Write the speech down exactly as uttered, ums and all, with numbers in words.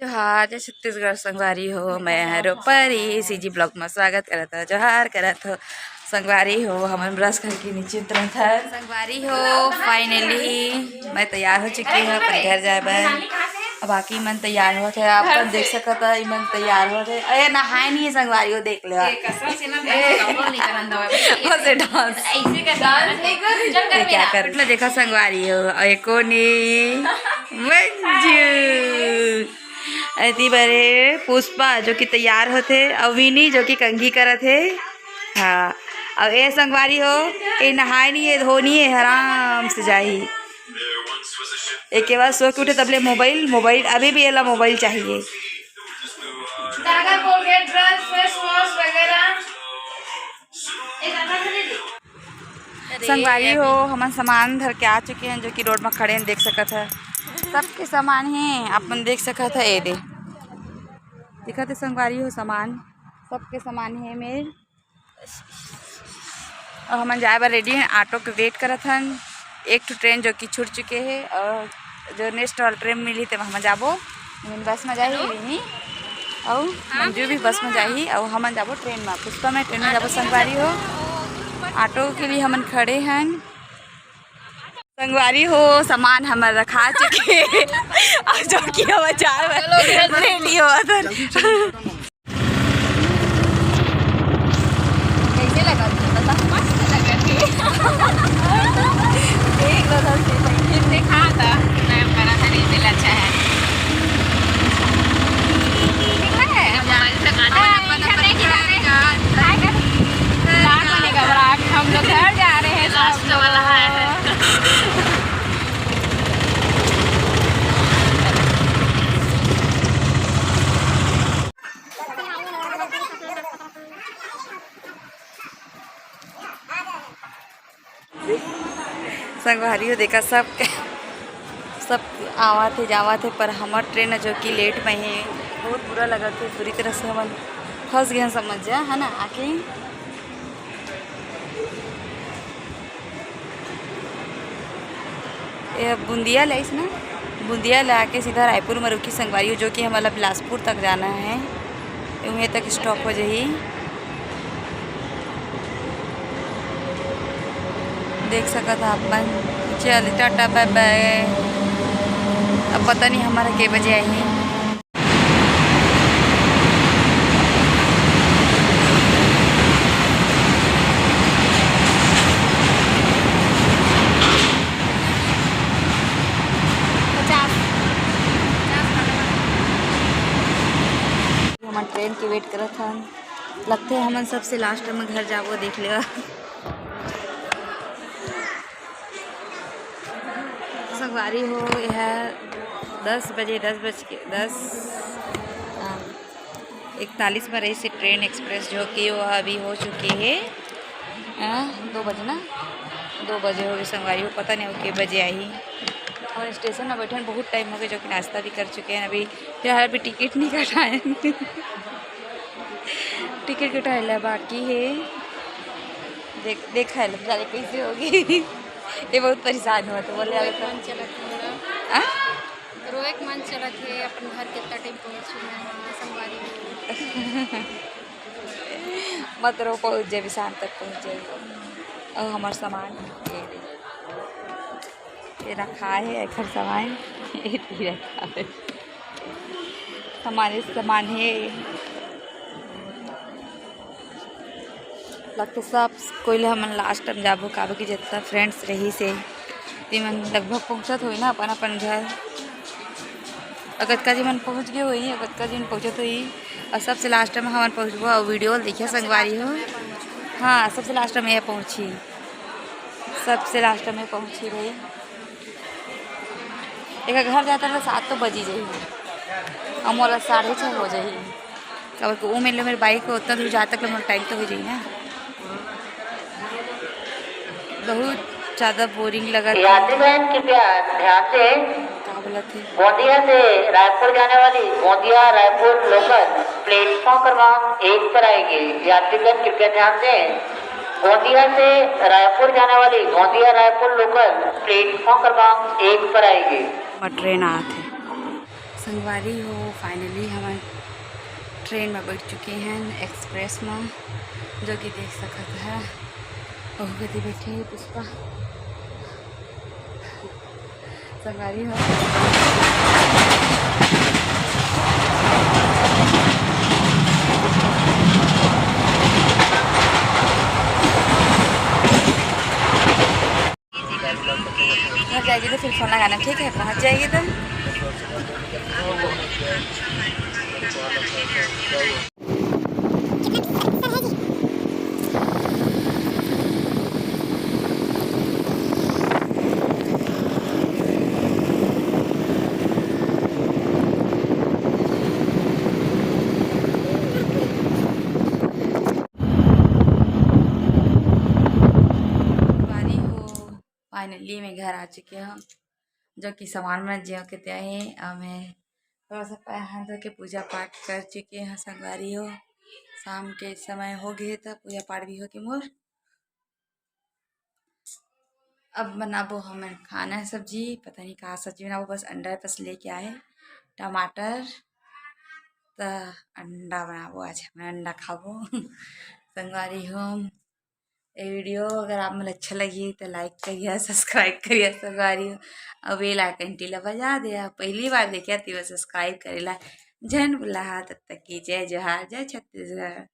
जोहार, जय छत्तीसगढ़ संगवारी हो, मैं हरो परी, सीजी ब्लॉग में स्वागत करत हो, जोहार करत हो संगवारी हो। हमन ब्रश करके नीचे उतरत हन संगवारी हो। फाइनली मैं तैयार हो चुकी हूँ अपन घर जाए बर। अब बाकी मन तैयार होत हे, आप मन देख सकत हो, इमन तैयार होत हे। अरे नहाए नहीं है संगवारी हो, देख लो आप। बस ये डांस। ये क्या कर, मैं देखा संगवारी हो, और ये कोनी मंजू। एती बरे पुष्पा जो कि तैयार होथे, अउ विनी जो कि कंघी करत हे। हाँ, अउ ए संगवारी हो, ए नहाए नहीं है, धोनी है, आराम से जाही। एक के बाद सो के उठे तबले मोबाइल, मोबाइल, अभी भी एला मोबाइल चाहिए। दादा कोलगेट ब्रश, फेस वॉश वगैरह। संगवारी हो, हमन सामान धर के आ चुके हैं, जो कि रोड में खड़े हैं, देख सकत है। सबके सामान है, आप मन देख सकत है, ये दे, दिखत है संगवारी हो, सामान, सबके सामान है मेर। और हमन जाए बर रेडी हैं, ऑटो के वेट करत हन। एक ठो ट्रेन जो कि छूट चुके है, और जो नेक्स्ट वाला ट्रेन मिली, तेमा हमन जाबो। विनी बस में जाही, विनी अउ मंजू भी बस में जाही, अउ हमन जाबो ट्रेन में। पुष्पा में ट्रेन में जाबो संगवारी हो। ऑटो के लिए हमन खड़े हन। संगवारी हो, सामान हमर रखा चुके हे। अउ जो कि हमर जाए बर रेडी होवत हन। कैसे लगा तुझे? बता, मस्त लगा थी। देख लो, दस से पहले देखा था। मैं करा था, नहीं मिला, अच्छा है। ठीक है? मोबाइल से गाना हाँ, बजा, इधर देख, इधर देख। Vlog बनेगा, vlog। हम लोग घर जा रहे हैं, लास्ट वाला है। संगवारी हो, देखा सब, सब आवत हे, जावत हे, पर हमर ट्रेन जो कि लेट में हे, बहुत बुरा लगत हे। पूरी तरह से हमन फंस गए, समझ जा, है ना, आके। ये बूंदिया ले आइस ना, बूंदिया ले आके सीधा रायपुर में रुकी संगवारी हो, जो कि हमला बिलासपुर तक जाना है, उहें तक स्टॉप हो जाही। देख सकत ह अपन। चल, टाटा, बाय बाय। अब पता नहीं हमारा के बजे आही। पचास। हमन ट्रेन के वेट करत हन। लगथे हमन सबसे लास्ट में घर जाबो, देख लेवा। संगवारी हो, यह दस बजे, दस बज के, दस, हाँ, इकतालीस में रही से ट्रेन एक्सप्रेस, जो कि वो अभी हो चुके हे, हाँ, दो बजे ना, दो बजे हो गए संगवारी हो, पता नहीं हो के बजे आही। और स्टेशन में बैठन बहुत टाइम हो गए, जो कि नाश्ता भी कर चुके हैं, अभी फिलहाल भी टिकट नहीं कटाए। टिकट कटाए ला बाकी हे। देख, देखा है, बेचारे कैसे होगी। ये बहुत परेशान हुआ तो बोले, रोए "अगर तो" मन चलत हे मोला। आ? रोए के मन चलत हे, अपन घर कितना टाइम पहुँच चुके हैं, संगवारी हो। मत रो, पहुँच जाबे, शाम तक पहुँच जाबे। और हमार सामान ये दे। ये रखा है, एकर सामान, ये भी रखा है। हमारे सामान है। लगता सब कोई ले हमन लास्ट टाइम जाबो, काबर कि जितना फ्रेंड्स रही से, तिमन लगभग पहुँचत होई ना अपन अपन घर। अगतका जी मन पहुँच गए होई, अगतका जी मन पहुँचत होई। और सबसे लास्ट टाइम हमन पहुँचबो और वीडियो देखिए संगवारी हो। हाँ, सबसे लास्ट टाइम ये पहुँची। सबसे लास्ट में पहुँची रही। एक घर जाता रहा, सात तो बजी जाही, और मोला साढ़े छः हो जाही। काबर कि वो मेरे, मेरे बाइक उतना दूर जाए तक मोला टाइम तो हो जाही ना। बहुत ज़्यादा बोरिंग लगा था। यात्रीगण कृपया ध्यान दें। का बोलत हे? गोंदिया से रायपुर जाने वाली गोंदिया रायपुर लोकल प्लेटफॉर्म क्रमांक एक पर आएगी। यात्रीगण कृपया ध्यान दें, गोंदिया से रायपुर जाने वाली गोंदिया रायपुर लोकल प्लेटफॉर्म क्रमांक एक पर आएगी। ट्रेन आत हे। संगवारी हो, finally हमन ट्रेन में बैठ चुके हैं, एक्सप्रेस में, जो कि देख सकत है, ओहू कती बैठे है पुष्पा। संगवारी हो, पहुँच जाएगी तो फिर फोन लगाना, ठीक है? पहुँच जाएगी तो। संगवारी हो, finally मैं घर आ चुके हूँ, जो कि सामान मन जेव के ते हे, अउ मैं थोड़ा सा पैर हाथ धो के पूजा पाठ कर चुके हूँ संगवारी हो। शाम के समय हो गए, तो पूजा पाठ भी हो के मोर अब बनाबो हमन खाना सब्जी, पता नहीं का सब्जी बनाबो, बस अंडा बस लेके आए, टमाटर, त अंडा बनाबो आज, हमन अंडा खाबो। संगवारी हो, ये वीडियो अगर आप मन अच्छा लगी तो लाइक करिए, सब्सक्राइब करिए संगवारी हो, और बेल आइकन टीला बजा दे। पहली बार देखिए तो सब्सक्राइब करेला झन भुलाहा। तब तक की जय जोहार, जय छत्तीसगढ़।